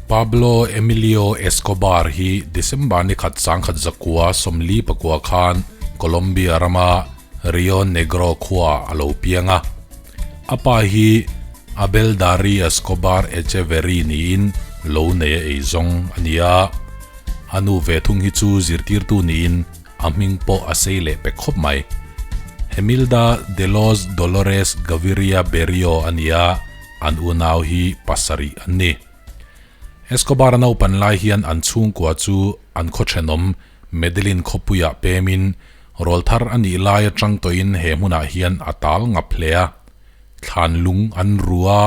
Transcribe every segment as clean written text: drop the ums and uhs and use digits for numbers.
Pablo Emilio Escobar hi December ni khat 1949 khan Colombia rama Rio Negro khua a lo piang a. A pa hi Abel Dario Escobar Echeverri niin lo nei a ei zawng a ni a. A nu ve thung hi chu zirtirtu niin A hming pawh a sei leh pek khawp mai. Hemilda de los Dolores Gaviria Berrio a ni a, an unau hi pasarih an ni. Escobar-a naupan lai hian an chhungkua chu an khaw thenawm Medellin khawpuiah pemin rawlthar a nih lai atang tawhin he hmunah hian a tal ngap hle a. Thlan lung an ru a,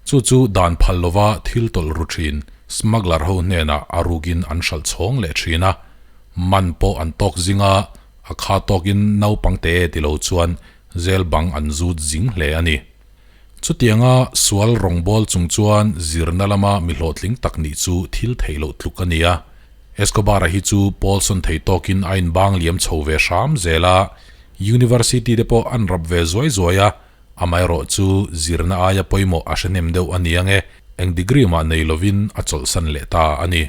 chu chu dan phal lova thil tawlh ru thin smuggler ho hnenah a rukin an hralh chhawng leh thin a. Man pawh an tawk zing a, a kha tawkin naupang te ti lo chuan zel bang an zut zing hle a ni. Chutianga sual rawngbâwl chung chuan zirna lama mi hlawhtling tak nih chu thil theih loh tluk a ni a. Escobar-a hi chu Paulson thei tawkin a inbang liam chho ve hram zel a, University te pawh an rap ve zuai zuai a, amaherawh chu zirna aia pawimawh a hre hnem deuh a ni ang e, eng degree mah nei lovin a chawlhsan leh ta a ni.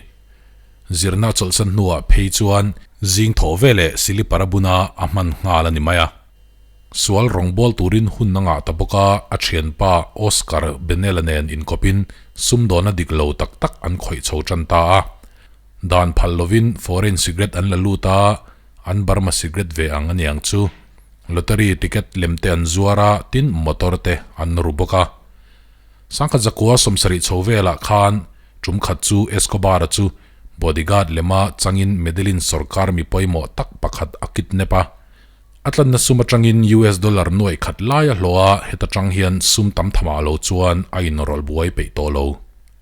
Zirna chawlhsan hnuah phei chuan zing thawh veleh silipar a buna a hman nghal a ni mai a. Sual rawngbâwl turin hun a ngah ta bawk a, a thianpa Oscar Benella nen inkawpin sumdawna dik lo tak tak an khawih chho tan ta a. Dan phal lovin foreign cigarette an la lut a, an Burma cigarette ve ang a niang chu. Lottery ticket lem te an zuar a, tin motor te an ru bawk a. Sangkhat zakua 70 chho velah khan tum khat chu Escobar-a chu bodyguard lema changin Medellin sorkar mi pawimawh tak pakhat a kidnap a. A tlanna sum atangin US dollar nuaih khat lai a hlawh a, heta tang hian sum tam thamah lo chuan a inrawlh buai peih tawh lo.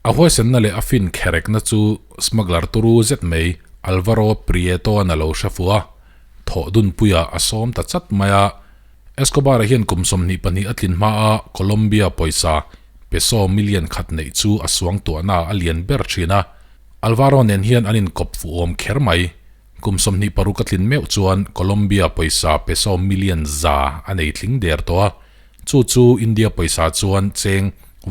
A huaisenna leh a fin kherekna chu smuggler turu zet mai Alvaro Prieto-a'n a lo hre fuh a, thawh dunpuiah a sawm ta chat mai a. Escobar-a hian kum 22 a tlin hmaa Colombia pawisa peso million khat neih chu a suangtuahna a lian ber thin a. Alvaro nen hian an inkawp fuh awm kher mai. Kum 26 a tlin meuh chuan Colombia pawisa peso million za a nei tling der tawh a, chu chu India pawisa chuan cheng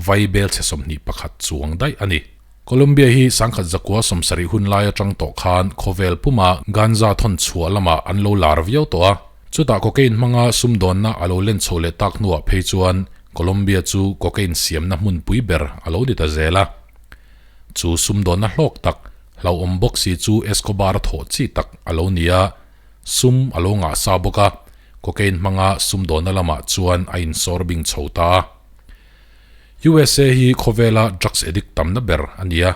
vai bel chhe 21 chuang daih a ni. Colombia hi 1970 hun lai atang tawh khan khawvel puma ganja thawn chhuah lamah an lo lar viau tawh a. Chutah cocaine hmanga sumdawnna a lo len chho leh tak hnuah phei chuan Colombia chu cocaine siamna hmunpui ber a lo ni ta zel a. Chu sumdawnna hlawk tak, hlauhawm bawk si chu Escobar-a thawh chi tak a lo ni a, sum a lo ngah sa bawk a, cocaine hmanga sumdawnna lamah chuan a insawr bing chho ta a. USA hi khawvela drugs addict tamna ber a ni a,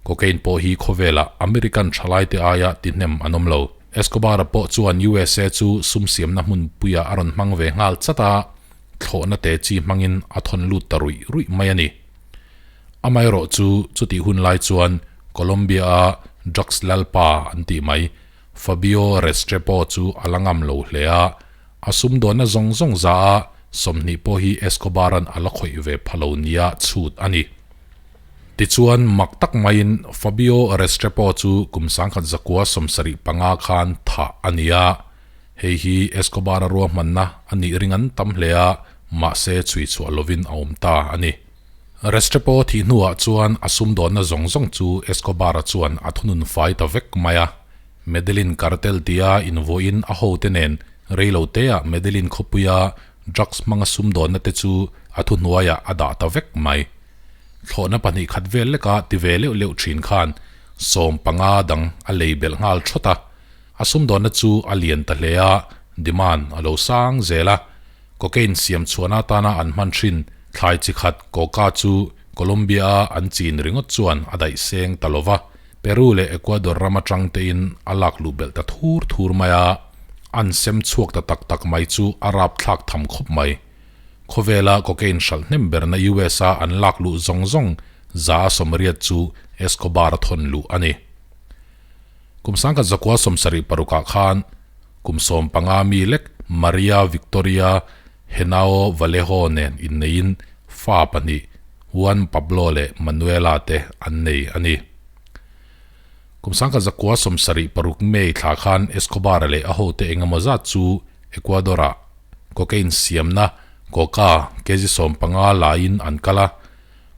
cocaine pawh hi khawvela American thalaite aia tihnem an awm lo. Escobar-a pawh chuan USA chu sum siamna hmunpuiah a rawn hmang ve nghal chat a, thlawhna te chi hmangin a thawn lut ta ruih ruih mai a ni. Amaherawh chu chutih hun lai chuan Colombia-a drugs lalpa an tih mai Fabio Restrepo chu a la ngam lo hle a, A sumdawnna zawng zawng za a, 20 pawh hi Escobar-a'n a la khawih ve pha lo nia chhut a ni. Tichuan, mak tak maiin Fabio Restrepo chu kum 1975 khan thah a ni a, hei hi Escobar-a ruahmanna a nih ring an tam hle a, mahse chhui chhuah lovin a awm ta a ni. Restrepo thih hnuah chuan a sumdawnna zawng zawng chu Escobar-a chuan a thunun fai ta vek mai a. Medellin cartel tia invuahin a hote nen reiloteah Medellin khawpuia drugs hmanga sumdawnna te chu a thuhnuaiah a dah ta vek mai. Thlawhna pahnih khat vel leka ti ve leuh leuh thin khan 15 dang a lei belh nghal thawt a. A sumdawnna chu a lian ta hle a, demand a lo sang zel a. Cocaine siam chhuahna atana an hman thin thlai chi khat coca chu Colombia-a an chin ringawt chuan a daih seng ta lo va. Peru leh Ecuador ram atang tein a lak luh belh ta thur thur mai a, an sem chhuak ta tak tak mai chu a rap thlak tham khawp mai. Khawvela cocaine hralh hnem berna US a an lak luh zawng zawng za a sawmriat chu Escobar a thawn luh a ni. Kum 1976 ah khan kum 15 mi lek Maria Victoria Henao Vallejo nen inneiin fa pahnih Juan Pablo leh Manuela te an nei a ni. Kum 1976 May thla khan Escobar-a leh a hote engemaw zat chu Ecuador-ah. cocaine siamna coca kg 15 laiin an kal a,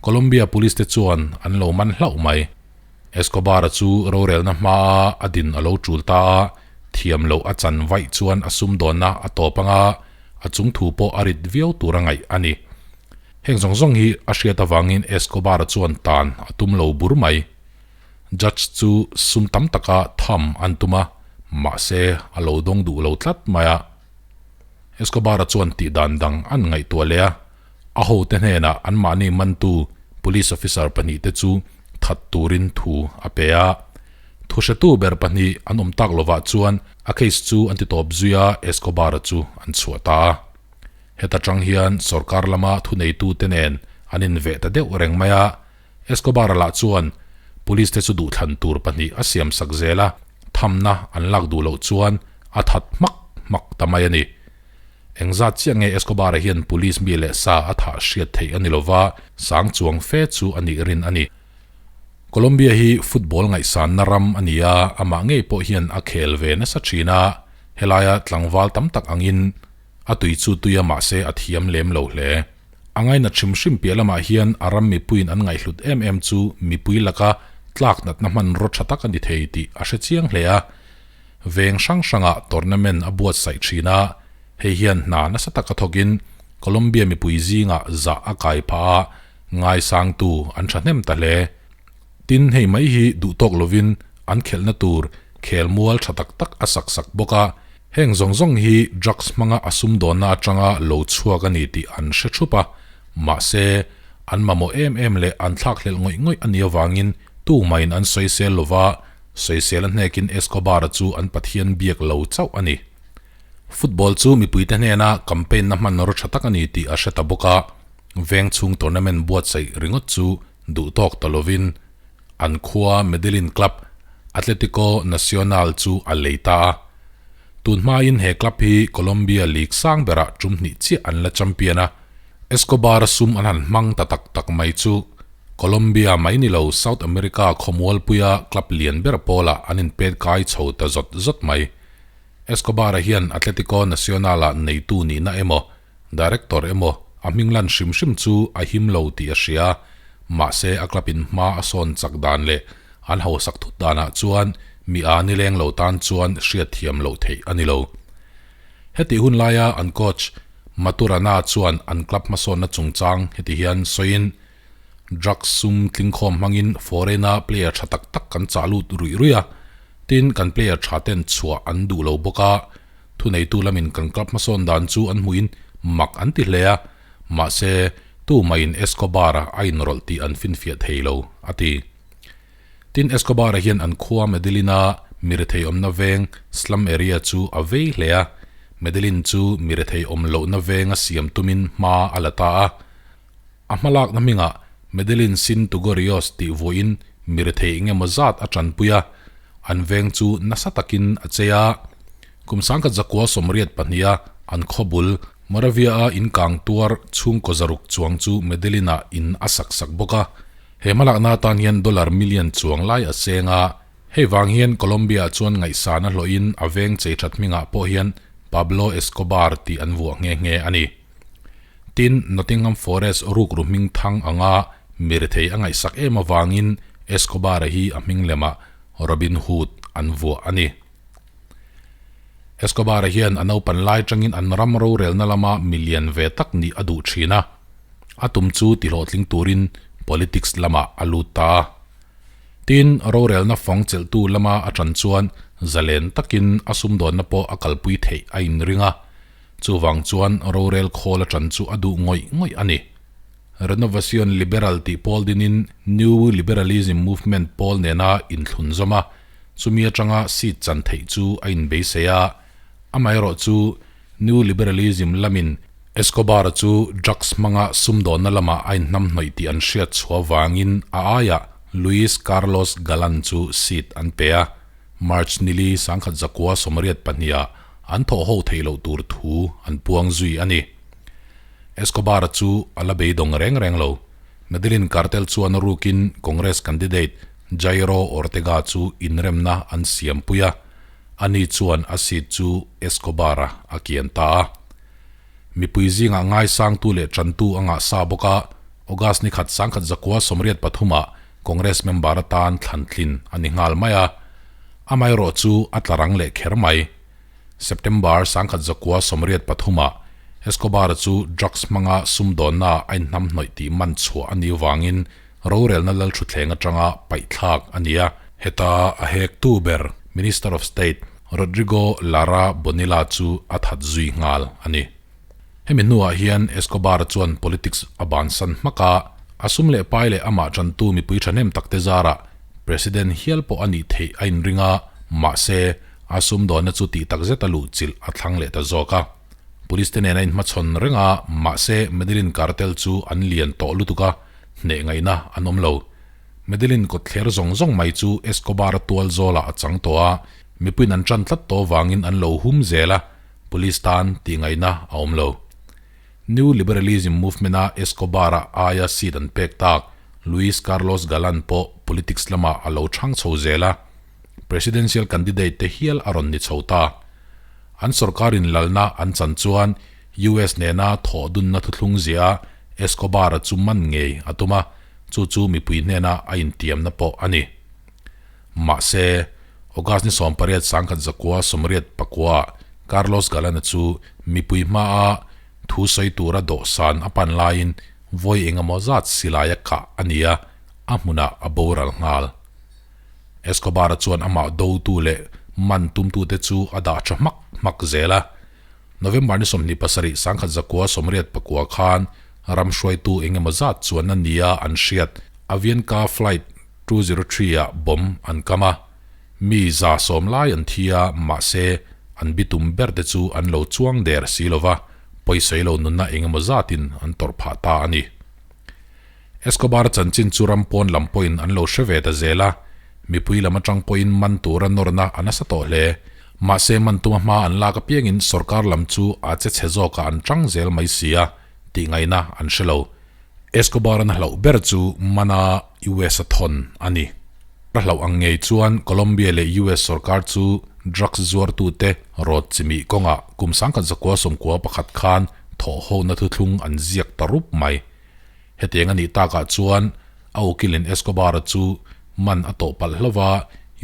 Colombia police te chuan an lo man hlauh mai. Escobar-a chu rorelna hmaa a din a lo tul ta a, thiam loh a chan vaih chuan a sumdawnna a tawp anga a chung thu pawh a rit viau tur a ngaih a ni. Heng zawng zawng hi a hriat avangin Escobar-a chuan tan a tum lo bur mai. Judge chu sum tam taka tham an tum a, mahse a lo dawng duh lo tlat mai a. Escobar-a chuan tih dan dang an ngaihtuah leh a, a hote hnenah anmahni mantu police officer pahnihte chu that turin thu a pe a. Thuhretu ber pahnih an awm tak lovah chuan a case chu an ti tawp zui a, Escobar-a chu an chhuah ta a. Heta tang hian sorkar lama thuneitute nen an inveh ta deuh reng mai a, Escobar-a lah chuan police te chu duhthlan tur pahnih a siam sak zel a, thamna an lak duh loh chuan a that hmak hmak ta mai a ni. Engzat chiah nge Escobar-a hian police mi leh sa a thah hriat theih a ni lova, sang chuang fe chu a nih rin a ni. Colombia hi football ngaihsanna ram a ni a, amah ngei pawh hian a khel ve nasa thin a, helaia tlangval tam tak angin a tui chu tui a mahse a thiam lem lo hle. A ngainat hrim hrim piah lamah hian a ram mipuiin an ngaihhlut em em chu mipui laka tlak natna hmanraw tha tak a ni thei tih a hre chiang hle a. Veng hrang hrangah tournament a buatsaih thin a, hei hian hna nasa taka thawkin Colombia mipui zingah zah a kai phah a, ngaisangtu an thahnem ta hle. Tin, hei mai hi duhtawk lovin an khelhna tur khelmual tha tak tak a sak sak bawk a, heng zawng zawng hi drugs hmanga a sumdawnna atanga lo chhuak a ni tih an hre thup a, mahse, an mamawh em em leh an thlakhlelh ngawih ngawih a nih avangin tumahin an sawisel lova, sawisel a hnekin Escobar-a chu an Pathian biak lo chauh a ni. Football chu mipuite hnena campaign-na hmanraw tha tak a ni tih a hre ta bawk a, veng chhung tournament buatsaih ringawt chu duh tawk ta lovin an khua Medellin club Atletico Nacional chu a lei ta a. Tun hmain he club hi Colombia league sang berah tum hnih chiah an la champion a, Escobar-a sum an han hmang ta tak tak mai chu Colombia mai ni lo South America khawmualpuia club lian ber pawlah an inpet kai chho ta zawt zawt mai. Escobar-a hian Atletico Nacional-ah neitu nihna emaw Director emaw a hming lan hrim hrim chu a him lo tih a hria, mahse a club in hma a sawn chak dan leh an hausak thut danah chuan mi a nileng lo tan chuan hriatthiam loh theih a ni lo. Hetih hun laia an coach Maturana chuan an club hmasawnna chungchang heti hian sawiin, Drugs sum tlingkhawm hmangin foreign-a player tha tak tak kan chah lut ruih ruih a, tin kan player tha ten chhuah an duh lo bawk a, Thuneitu lamin kan club hmasawn dan chu an hmuhin mak an ti hle a, mahse tumah-in Escobar-a a inrawlh tih an finfiah thei lo, a ti. Tin, Escobar-a hian an khua Medellin-a mirethei awmna veng, slum area, chu a vei hle a, Medellin chu mirethei awm lohna venga siam tumin hma a la ta a. A hmalakna hmingah Medellin Sin Tugorios tih vuahin mirethei eng emaw zat a tanpui a, an veng chu nasa takin a chei a. Kum 1982-a an khawbul Moravia-a inkang tuar chhungkaw zaruk chuang chu Medellin-ah in a sak sak bawk a. He hmalakna atan hian dollar million chuang lai a seng a. Hei vang hian Colombia-ah chuan ngaihsan a hlawhin a veng chei that hmingah pawh hian Pablo Escobar tih an vuah nghe nghe a ni. Tin, Nottingham Forest rukru hming thang anga mirethei a ngaihsak em avangin Escobar-a hi a hming lemah Robin Hood an vuah a ni. Escobar-a hian a naupan lai tangin an ram rorelna lama milian ve tak nih a duh thin a, a tum chu tihlawhtling turin politics lamah a lut ta a. Tin, rorelna fawng chelhtu lama a tan chuan zalen takin a sumdawnna pawh a kalpui theih a inring a. Chuvang chuan rorel khawl a tan chu a duh ngawih ngawih a ni. Renovacion Liberal tih pawl dinin New Liberalism Movement pawl nena inthlun zawm a, chumi atanga seat chan theih chu a inbeisei a. Amaherawh chu New Liberalism lamin Escobar-a chu drugs hmanga sumdawnna lamah a inhnamhnawih tih an hriat chhuah vangin a aiah Luis Carlos Galan chu seat an pe a. March nili 1982-ah an thawh ho theih loh tur thu an puang zui a ni. Escobar-a chu a la beidawng reng reng lo. Medellin cartel chuan a rukin Congress candidate Jairo Ortega chu inremna an siampui a, ani chuan a seat chu Escobar-a a kian ta a. Mipui zingah ngaisangtu leh tantu a ngah sa bawk a, August ni khat 1983 ah Congress member atan thlan tlin a ni nghal mai a, amaherawh chu a tla rang leh kher mai. September 1983 ah Escobar-a chu drugs hmanga sumdawnna a inhnamhnawih tih man chhuah a nih vangin rorelna lalthutthleng atanga paihthlak a ni a. Heta a hektu ber Minister of State Rodrigo Lara Bonilla chu a that zui nghal a ni. Hemi hnuah hian Escobar-a chuan politics a bansan hmak a, a sum leh pai leh amah tantu mipui thahnem takte zarah President hial pawh a nih theih a inring a, mahse, a sumdawnna chu tih takzet a luhchilh a thlang leh ta zawk a. Police te nen a inhmachhawn reng a, mahse, Medellin cartel chu an lian tawh lutuk a, hneh ngaihna an awm lo. Medellin kawtthler zawng zawng mai chu Escobar-a tual zawlah a chang tawh a, mipuiin an tan tlat tawh vangin an lo hum zel a, Police tan tih ngaihna a awm lo. New Liberalism Movement-a Escobar-a aia seat an pek tak Luis Carlos Galan pawh politics lamah a lo chhang chho zel a, presidential candidate te hial a rawn ni chho ta. An sorkarin lalna an chan chuan US nena thawh dunna thuthlung ziah Escobar-a chu man ngei a tum a, chu chu mipui hnena a intiamna pawh a ni. Mahse, August ni 18 1989 Carlos Galan-a chu mipui hmaa thu sawi tura dawhsan a pan laiin vawi engemaw zat silai a kah a ni a, a hmunah a boral nghal. Escobar-a chuan amah dotu leh man tumtute chu a dah tha hmak hmak zel a. November ni 27 1989 khan ram hruaitu engemaw zat chuan a nia an hriat Avianca flight 203 ah bomb an kam a, mi 110 lai an thi a, mahse, an bitum ber te chu an lo chuang der si lo va, pawisawi lo nunna engemaw zatin an tawrh phah ta a ni. Escobar chanchin chu ram pawn lam pawhin an lo hre ve ta zel a, mipui lam atang pawhin man tura nawrna a nasa tawh hle. Mahse, man tuma hma an lak apiangin sorkar lam chu a che chhe zawkah an tang zel mai si a, tih ngaihna an hre lo. Escobar-an a hlauh ber chu mana US a thawn a ni. A hlauh ang ngei chuan Colombia leh US sorkar chu drugs zuartute rawt chimih kawngah kum 1991 khan thawhhona thuthlung an ziak ta rup mai. Hetiang a nih takah chuan a ukilin Escobar-a chu man a tawh palh hlauh a,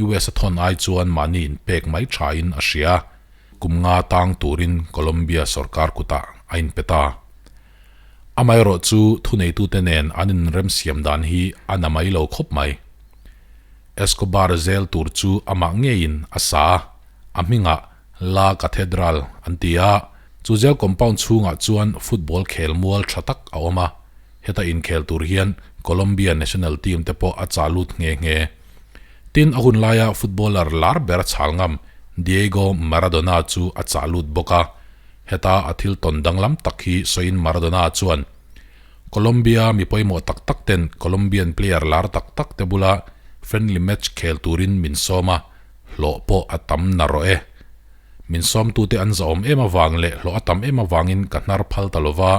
US a thawn ai chuan mahni inpek mai thain a hria. Kum nga tang turin Colombia sorkar kutah a inpe ta. Amaherawh chu thuneitute nen an inremsiam dan hi a na mai lo khawp mai. Escobar zel tur chu amah ngeiin a sa a, a hmingah La Cathedral an ti a, chu zel compound chhungah chuan football khel mual tha tak a awm a, heta inkhel tur hian Colombia national team te pawh a chah lut nghe nghe. Tin, a hun laia footballer lar ber a chhal ngam Diego Maradona chu a chah lut bawk a, Heta a thil tawn danglam tak hi sawiin Maradona chuan, Colombia mi pawimawh tak tak ten Colombian player lar tak tak te bula friendly match khel turin min sawm a, hlawh pawh a tam na rawh e. Min sawmtute an zahawm em avang leh hlawh a tam em avangin ka hnar phal ta lova,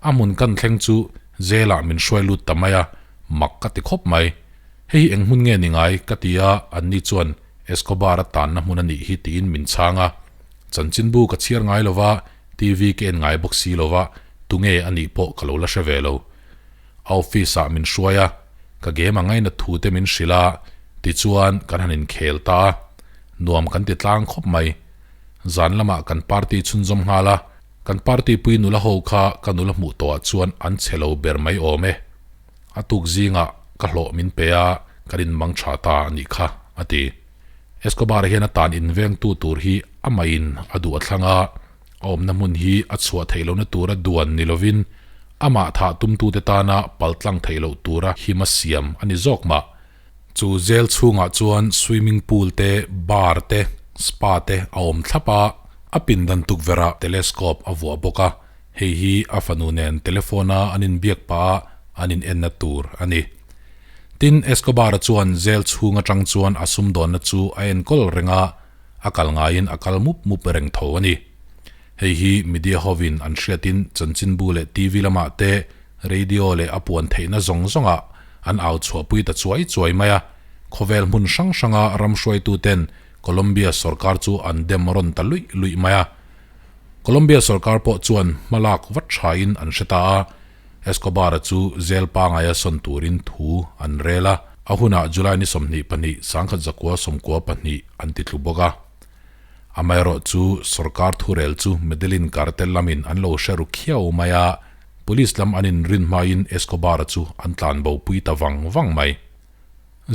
a hmun kan thleng chu jail ah min hruai lut ta mai a, mak ka ti khawp mai. Hei hi eng hmun nge ni ngai? ka ti a, anni chuan Escobar a tanna hmun a nih hi tiin min chhang a. Chanchinbu ka chhiar ngai lo va, TV ka en ngai bawk si lo va, tunge a nih pawh ka lo la hre ve lo. A office ah min hruai a, ka game a ngaina thu te min hrilh a, tichuan kan han inkhel ta a, nuam kan ti tlang khawp mai. Zan lamah kan party chhunzawm nghal a, kan party pui nula ho kha ka nula hmuh tawhah chuan an chhe lo ber mai awm e. A tuk zingah ka hlawh min pe a, kan inmang tha ta a nih kha, a ti. Escobar hian a tan invengtu tur hi amahin a duh a thlang a, a awmna hmun hi a chhuah theih lohna tura duan ni lovin amah thah tumtute tana paltlang theih loh tura him a siam a ni zawk mah. Chu jail chhungah chuan swimming pool te, bar te, spa te a awm thlap a, a pindan tukverhah telescope a vuah bawk a, hei hi a fanu nen telephone-a an inbiak pah a an inenna tur a ni. Tin, Escobar-a chuan jail chhung atang chuan a sumdawnna chu a enkawl reng a, a kal ngaiin a kal mup mup reng tho a ni. Hei hi media hovin an hriatin chanchinbu leh TV lamah te, radio leh a puan theihna zawng zawngah an au chhuahpui ta chuai chuai mai a, khawvel hmun hrang hranga ram hruaituten Colombia sorkar chu an dem rawn ta luih luih mai a. Colombia sorkar pawh chuan hmalak vat thain an hre ta a, Escobar-a chu jail pangaia sawn turin thu an rel a, a hunah July ni 22, 1992 an ti tlu bawk a. Amaherawhchu sorkar thurel chu Medellin cartel lamin an lo hre ru khiau mai a, police lam an inrin hmain Escobar-a chu an tlan bo pui ta vang vang mai.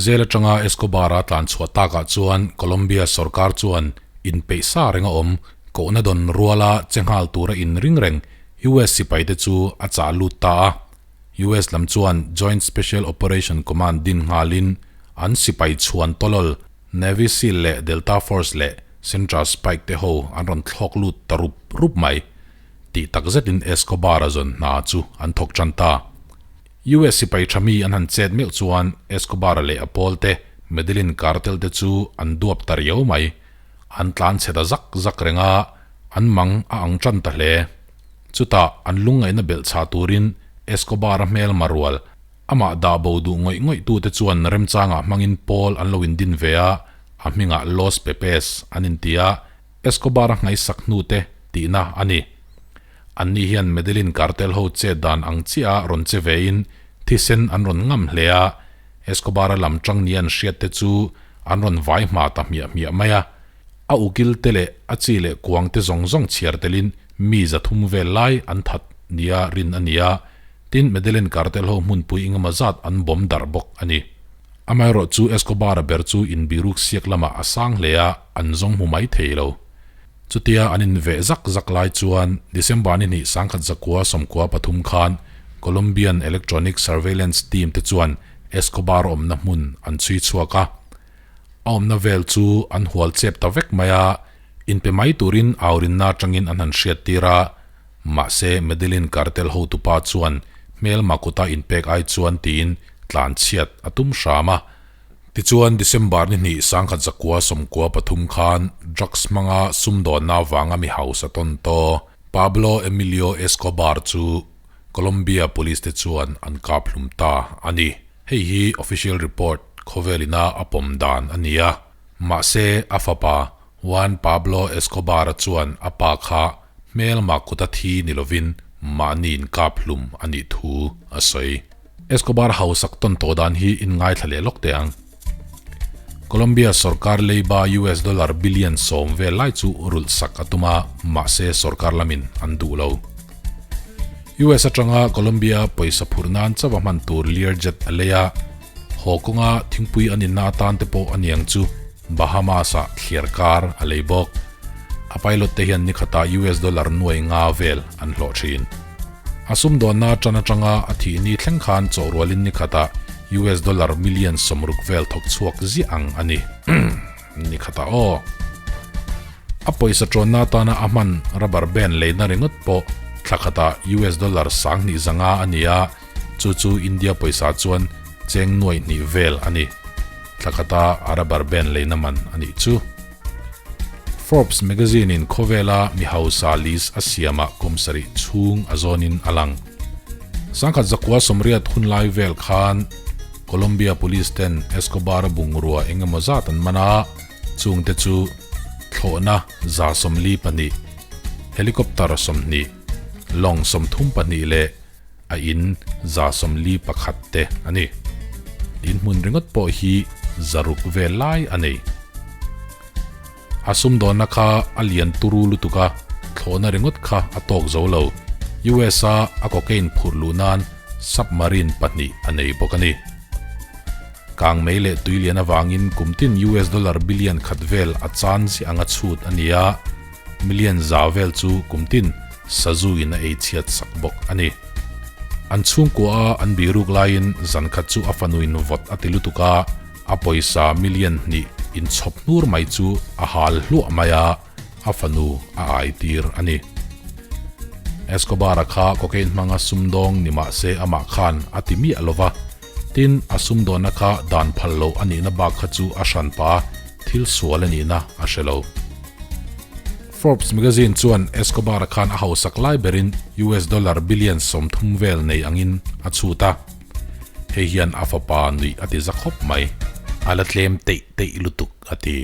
Jail atanga Escobar-a tlan chhuah takah chuan Colombia sorkar chuan inpeih sa reng a awm, kohna dawn ruala che nghal tura inring reng US sipaite chu a chah lut ta a. US lam chuan Joint Special Operation Command din nghalin an sipai chhuan tawlawl Navy Seal leh Delta Force leh Central Spike te ho an rawn thlawk lut ta rup rup mai. Tih tak zetin Escobar-a zawn hna chu an thawk tan ta. US sipai tha mi an han chet meuh chuan Escobar-a leh a pawl te, Medellin cartel te chu an duap ta riau mai. An tlan chhe ta zak zak reng a, an mang a ang tan ta hle. Chutah an lungngaihna belh chhah turin Escobar-a hmel marual, amah dah bo duh ngawih ngawih tute chuan remchangah hmangin pawl an lo indin ve a, a hmingah Los Pepes an inti a, Escobar-a ngaihsak hnute tihna a ni. Anni hian Medellin cartel ho chet dan ang chiah a rawn che vein thisen an rawn ngam hle a, Escobar-a lam tang ni an hriat te chu an rawn vai hma ta hmiah hmiah mai a. A ukil te leh a chi leh kuang te zawng zawng chhiar telin mi 300 vel lai an that nia rin a ni a, tin Medellin cartel ho hmunpui engemaw zat an bawm darh bawk a ni. Amaherawh chu Escobar-a ber chu inbiruk siak lamah a sang hle a, an zawng hmu mai thei lo. Chutia an inveh zak zak lai chuan December ni hnih 1993 khan Colombian Electronic Surveillance Team te chuan Escobar awmna hmun an chhui chhuak a. A awmna vel chu an hual chep ta vek mai a, inpe mai turin aurinna atangin an han hriat tir a, mahse Medellin cartel hotupa chuan hmelma kuta inpek ai chuan tiin tlanchhiat a tum hram a. Tichuan, December ni hnih 1993 khan drugs hmanga sumdawnna avanga mi hausa tawn taw Pablo Emilio Escobar chu Colombia police te chuan an kap hlum ta a ni. Hei hi official report khawvelina a pawm dan a ni a. Mahse, a fapa Juan Pablo Escobar-a chuan a pa kha hmelma kuta thi ni lovin mahni inkap hlum a nih thu a sawi. Escobar hausak tawn tawh dan hi in ngaithla leh lawk teh ang. Colombia sorkar leiba US dollar billion 10 vel lai chu rulh sak a tum a, mahse sorkar lamin an duh lo. US atanga Colombia pawisa phurh nan chauh a hman tur Learjet a lei a, haw kawnga thingpui an inna atan te pawh a niang chu Bahamas-ah thliar kar a lei bawk. A pilot te hian nikhatah US dollar nuai nga vel an hlawh thin. A sumdawnna tan atanga a thih ni thleng khan chawhrualin nikhatah US dollar million 60 vel thawk chhuak ziah ang a ni. Nikhatah aw. A pawisa tawnna atana a hman rubber band leina ringawt pawh thla khatah US dollar 2500 a ni a, chu chu India pawisa chuan cheng nuai hnih vel a ni. Thla khata a rubber band leina man a nih chu. Forbes magazine in khawvela mi hausa list a siamah kum sarih chhung a zawnin a lang. 1980 hun lai vel khan Colombia police ten Escobar-a bungrua engemaw zat an man a, chungte chu thlawhna 142, helicopter 20, lawng 32 leh a in 141 te a ni. In hmun ringawt pawh hi 600 vel lai a nei. A sumdawnna kha a lian turu lutuk a, thlawhna ringawt kha a tawk zo lo. US-a a cocaine phurh luh nan submarine pahnih a nei bawk a ni. Kangmei leh tui lian avangin kum tin US dollar billion khat vel a chan ziah anga chhut a ni a, million za vel chu kum tin sazu in a ei chhiat sak bawk a ni. An chhungkua a an biruk laiin zan khat chu a fanuin vawt a ti lutuk a, a pawisa million hnih inchhawp hnur mai chu a hal hluah mai a, a fanu a ai tir a ni. Escobar-a kha cocaine hmanga sumdawng ni mah se amah khan a ti miah lo va, tin a sumdawnna kha dan phal loh a nihna bak kha chu a hran pa thil sual a nihna a hre lo. Forbes magazine chuan Escobar-a khan a hausak lai berin US dollar billion 30 vel nei angin a chhut a. Hei hian a fapa nuih a ti za khawp mai. A la tlem teih teih lutuk a ti.